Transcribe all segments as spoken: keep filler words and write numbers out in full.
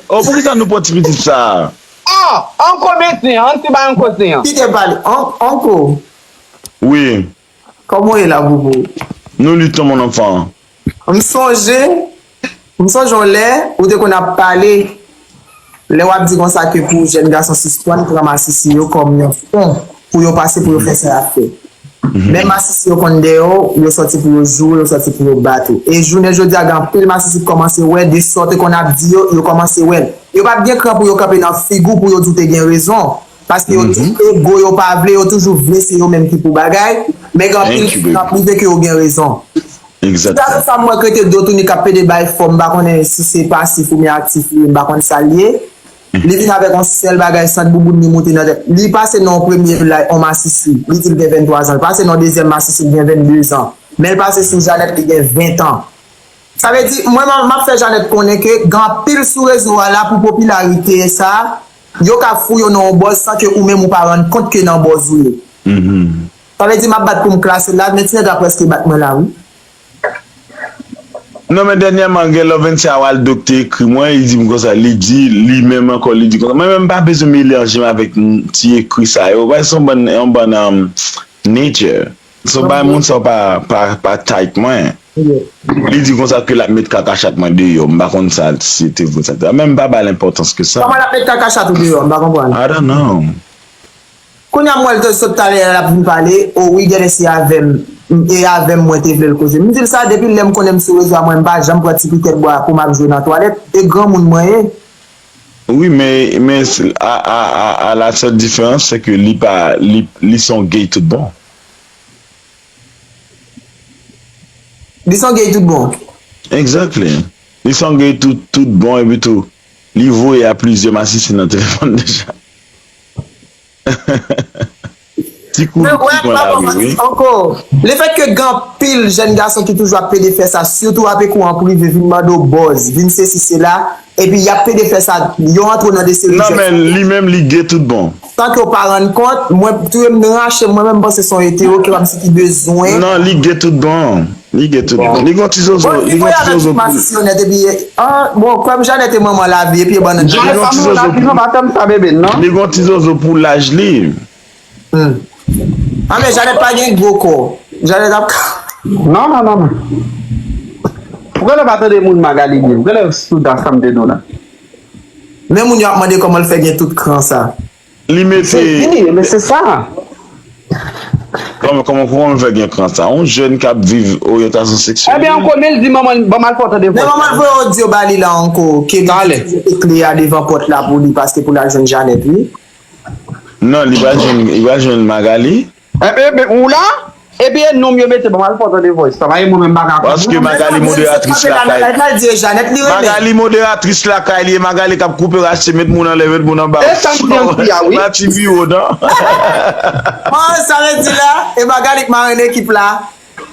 Oh, poukisa nou pran ti pitit sa a? Oh, Onko Benzen, an ti bay Onko Zen an. Kite pale. Onko, Wi, kòman w ye la, boubou? Nou lite, mon enfant. M sonje, m sonje yon lè, ou te konn ap pale, lè w ap di konsa ke pou jèn gason sispann pran masisi yo kòm yon fon pou yo pase pou yo fè sa y ap fè. Men masisi yo konn dèyè w, yo sòti pou yo joure, yo sòti pou yo bat ou. E jounen jodi a, gen anpil masisi ki kòmanse wè de sa w te konn ap di yo, yo kòmanse wè l. Yo p ap gen kran pou yo kanpe nan figi w pou yo di w te gen rezon. Paske yo ego yo pa vle, yo toujou vle se yo menm ki pou bagay, men gen anpil fi k ap rive ke yo gen rezon. Ti gason sa m wè k rete do tounen k ap pede bay fò, m pa konnen si se pasif oubyen aktif li ye, m pa konn sa l ye. Li vin avèk yon sèl bagay, sant bouboun li moute nan tèt. Li pase nan yon premye la, yon masisi, li di l gen venntwa zan. Li pase nan yon dezyèm masisi, li gen vennde zan. Men l pase sou Janèt, li gen ven an. Sa vle di, mwen, m ap fè Janèt konnen ke gen anpil sou rezo a la pou popilarite sa, yo ka fou yo nan yon bòz san ke ou menm ou pa rann kont ke nan bòz ou ye. Sa vle di, m ap bat pou m klase l la, men ti nèg la prèske bat mwen la, wi. Non, men dènyèman, gen lè Vensia Waldo ki te ekri mwen, li di m konsa, li di, li menm ankò, li di konsa. Mwen menm, m pa bezwen melanje m avèk ti ekri sa yo. Paske se yon bann, yon bann um, nature. So, bay moun sa pa, pa, pa type mwen. Li di konsa ke l ap met kakachat mwen deyò. M pa konn sa, si te vre sa. Men m pa ba l enpòtans ke sa. Kòman l ap met kakachat ou deyò? M pa konprann. I don't know. Kounye a m wè l te sot talè a l ap vin pale, o wi, genlè se avè m, e avè m mwen te vle l koze. M di l sa, depi lè m konnen m sou rezo a mwen, m pa janm pran ti pikèt bwa pou m ap jwe nan twalèt, e granmoun mwen ye. Wi, men, men a, a, a, a la sèl diferans, se ke li pa, li, li se yon gay tout bon. Li se yon gay tout bon. Exactly. Li se yon gay tout, tout bon, epi tou, li voye a plizyè masisi nan telefòn deja. Ti kou, ti kou la, wi, wi. Ankò, lefèt ke gen anpil jèn gason ki toujou ap pede fè sa, sitou ap ekri w an prive, vin mande w bòz, vin sesi sela, epi y ap pede fè sa, yo antre w nan de seri jèn. Non, men li menm, li gay tout bon. San ke w pa rann kont, mwen, touye m nan rache, mwen menm, m panse se yon etero ki pa m si ki bezwen. Non, li gay tout bon. Li gay tout bon. Li gon ti zozo, li gon ti zozo pou. Masisi onèt, epi, ah, bon, kwè m Janèt e manman lavi, epi e bannann. Li gon ti zozo pou. Li gon ti zozo pou laj li. Hmm. Ah, men Janèt pa gen gwo kò. Janèt ap. Non, non, non, non. Poukè lè pa tande moun Magali byen? Poukè lè sou da sa m te do la? Men moun yo ap mande kòman l fè gen tout kran sa. Li mete. Se li, men se sa. Kòman, kòman, kòman l fè gen kran sa? Yon jèn k ap viv oryantasyon seksyèl. Ebyen, ankò, men l di manman l, ban m al fè w tande vòs. Men manman l voye odyo ba li la ankò, ke li di kle a devan pòt la pou li, paske pou l al jwenn Janèt, wi. Non, li pral jwenn, li pral jwenn Magali. Enben, ou la? Epi e non m yo mete ban m al fè w tande voice sa. Paske mwen menm m pa ka konprann. Paske Magali moderatris lakay. Magali moderatris lakay li ye, Magali k ap koupe rache, met moun anlè, met moun anba. E sa m di an di a wi. Pa ti biwo non. Bon, sa vle di la, e Magali k marenn ekip la.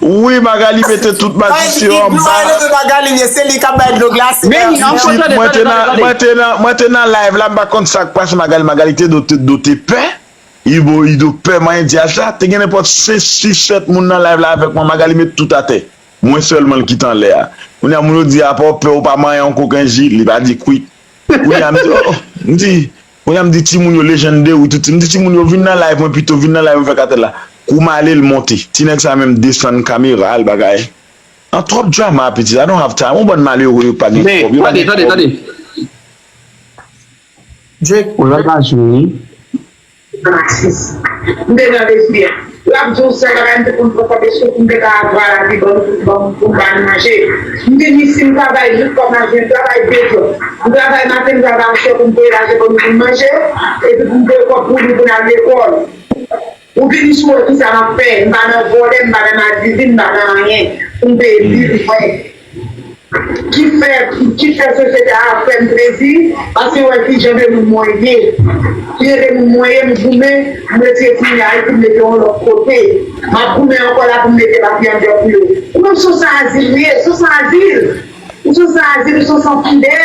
Wi, Magali mete tout malfeksyon anba. Magali, se li k ap bay dlo glase. Men, an fwa, tande, tande, tande, tande. Mwen te nan, mwen te nan live la, m pa konn sa k pase Magali. Magali te do, te do, te pè. Ibo, Ido pè manyen dyaz la. Te gen nenpòt senk, sis, sèt moun nan live la avèk mwen. Magali met tout atè. Mwen sèlman l kite anlè a. Kounye a, moun yo di, apa w pè, ou pa manyen yon kokenn ji? Li pa di kwik. Kounye a, m di, oh, oh. M di, Kounye a m di timoun yo, Legend de wi tout. M di timoun yo vin nan live mwen pito, vin nan live mwen fè katèl la. Kou m ale l monte. Ti nèg sa menm desann kamera l bagay. An twòp drama pitit, I don't have time. Yon bann malere yo pa gen kòb, yo pa gen kòb. Tande, tande, tande. Drake. Ou lòt la jwe wi. Masis. M te nan lespri a. L ap di w sèl bagay m te konn fè kòb esou pou m te ka ava lavi ban nou tout ban pou m ba nou manje. M te di si m travay jouk kòb maten, m travay de djòb. M travay maten, m travay aswè pou m peye lajan ban nou pou n manje, epi pou m peye kòb pou nou pou n al lekòl. Ou vin sou wè kisa m ap fè, m pa nan vòlè, m pa nan madivin, m pa nan anyen pou m peye bil mwen. Ki fè, ki fè sosyete a ap fè m plezi, paske yo wè ki jan de moun mwen ye. Ki jan de moun mwen ye, m goumen, m retire ti nèg la pou m mete yon lòt kote. M ap goumen ankò la pou m mete papye anndan pou yo. Ou menm se yon sanazil ou ye, se yon sanazil. Ou se yon sanazil, ou se yon sanpidè.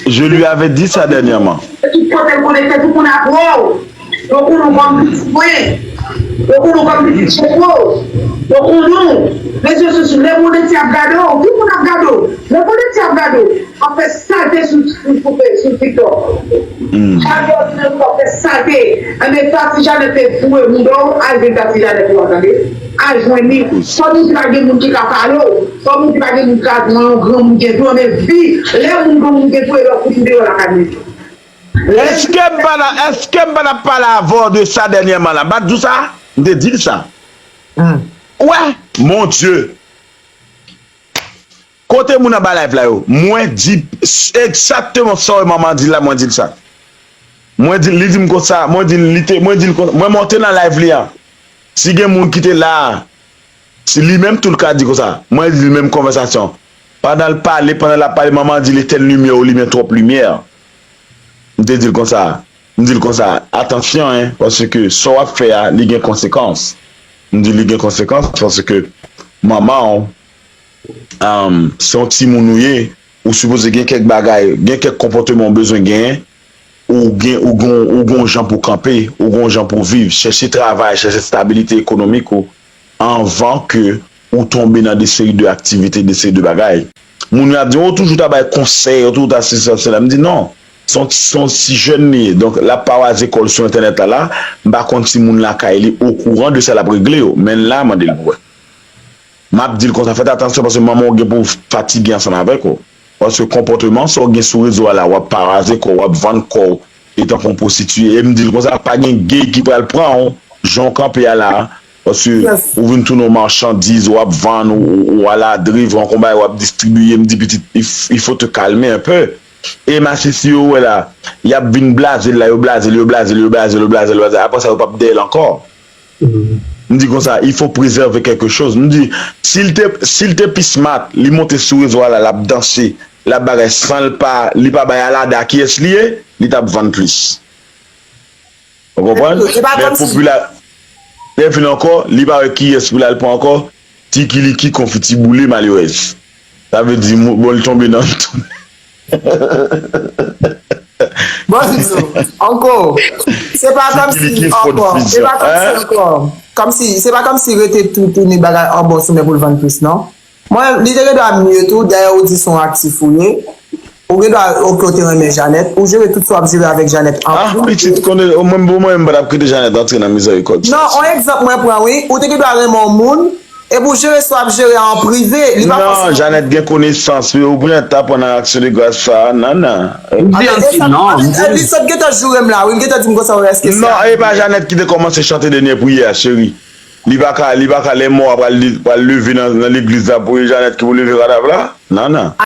Je lui avais dit ça dernièrement. Tout kote l konekte, tout moun ap wè w. Yo konnen w kòm pitit mwen. Yo konnen w kòm pitit chèf yo. Yo konnen w. Rezo sosyo, lemonn antye ap gade w. Tout moun ap gade w. Lemonn antye ap gade w. W ap fè salte sou, sou, sou, sou TikTok. Chak lè w di w ap fè salte. Enben, Tati Janèt te foure mouda w, al jwenn Tati Janèt ou a, tande. Al jwenn li. Fò nou di pa gen moun ki ka pale w. Fò nou di pa gen moun ki ka di w yon granmoun gen dwa, men vi, lè moun granmoun gen dwa, e lè w fout li deyò lakay li. Èske m pa t ap, èske m pa t ap pale avè w de sa dènyèman la? M pa t di w sa? M te di l sa. Ou wè? Mon Dye. Kote moun anba live la yo? Mwen di egzakteman sa w wè manman di l la, mwen di l sa. Mwen di, li di m konsa, mwen di l, li te, mwen di l konsa, mwen monte nan live li an. Si gen moun ki te la a, si li menm tou l ka di konsa, mwen di l menm konvèsasyon. Pandan l pale, pandan l ap pale, manman di l etèn limyè ou, li men twòp limyè. M te di l konsa, m di l konsa, atansyon, en, paske sa w ap fè a, li gen konsekans. M di l li gen konsekans paske manman w, um, se yon timoun ou ye, ou sipoze gen kèk bagay, gen kèk konpòteman ou bezwen genyen, ou gen, ou gon, ou gon jan pou kanpe, ou gon jan pou viv, chèche travay, chèche stabilite ekonomik ou, anvan ke ou tonbe nan de seri de aktivite, de seri de bagay. Moun yo ap di, "Oh, toujou ta bay konsèy, oh, toujou ta sesi, ta sela." M di, "Non, se yon ti, se yon ti jèn li ye." Donk, l ap pawaze kò l sou entènèt la, la, m pa konn si moun lakay li okouran de sa l ap regle yo. Men la, mande l pou wè. M ap di l konsa, fè atansyon paske manman w gen pou fatige ansanm avèk ou. Paske konpòteman sa w gen sou rezo a la, w ap pawaze kò w, w ap vann kò w, e tankou yon pwostitiye. E m di l konsa, pa gen gay ki pral pran w, jan w kanpe a la. Paske ou vin tounen yon machandiz, w ap vann, ou, ou, ou aladre, w an konbay, w ap distribiye. M di, pitit, il, il faut te calmer un peu. E masisi yo wè la, y ap vin blaze l la, yo blaze l, yo blaze l, yo blaze l, yo blaze l, yo blaze l. Apre sa, yo p ap dèyè l ankò. M di konsa, il faut préserver quelque chose. M di, si l te, si l te pi smart, li monte sou rezo a la, l ap danse, l ap bagay san l pa, li pa bay alada kiyès li ye, li t ap vann plis. Ou konprann? Men popila-, lè vin ankò, li pa wè kiyès pou l al pran ankò, Tiki Liki konfiti boule malerèz. Sa vle di, mo-, bon, li tonbe nan Bon, Zizo, ankò, se pa kòmsi ankò, se pa kòmsi ankò, kòmsi, se pa kòmsi rete tou tounen bagay anba w sou men pou l vann plis, non. Mwen, li te gen dwa mye tou, dayè ou di se yon aktif ou ye, ou gen dwa, oke, ou te renmen Janèt, ou jere tout sa w ap jere avèk Janèt an prive. Ah, pitit, konnen, mwen, pou mwen, m pa t ap kite Janèt antre nan mizèrikòd sa. Non, yon egzanp mwen pran, wi, ou te gen dwa renmen yon moun, epi w jere sa w ap jere a an prive, li pa fòsèman. Non, Janèt gen konesans, wi, ou pran ta pran nan aksyon de gras sa, non, non. M di anti non, m di. Li sot gentan joure m la, wi, li gentan di m konsa, wi, èske se. Non, e pa Janèt ki te kòmanse chante dènyè priyè a, cheri. Li pa ka, li pa ka, lè mò a pral, pral leve nan, nan legliz la, pou e Janèt ki pou leve kadav la? Non, non.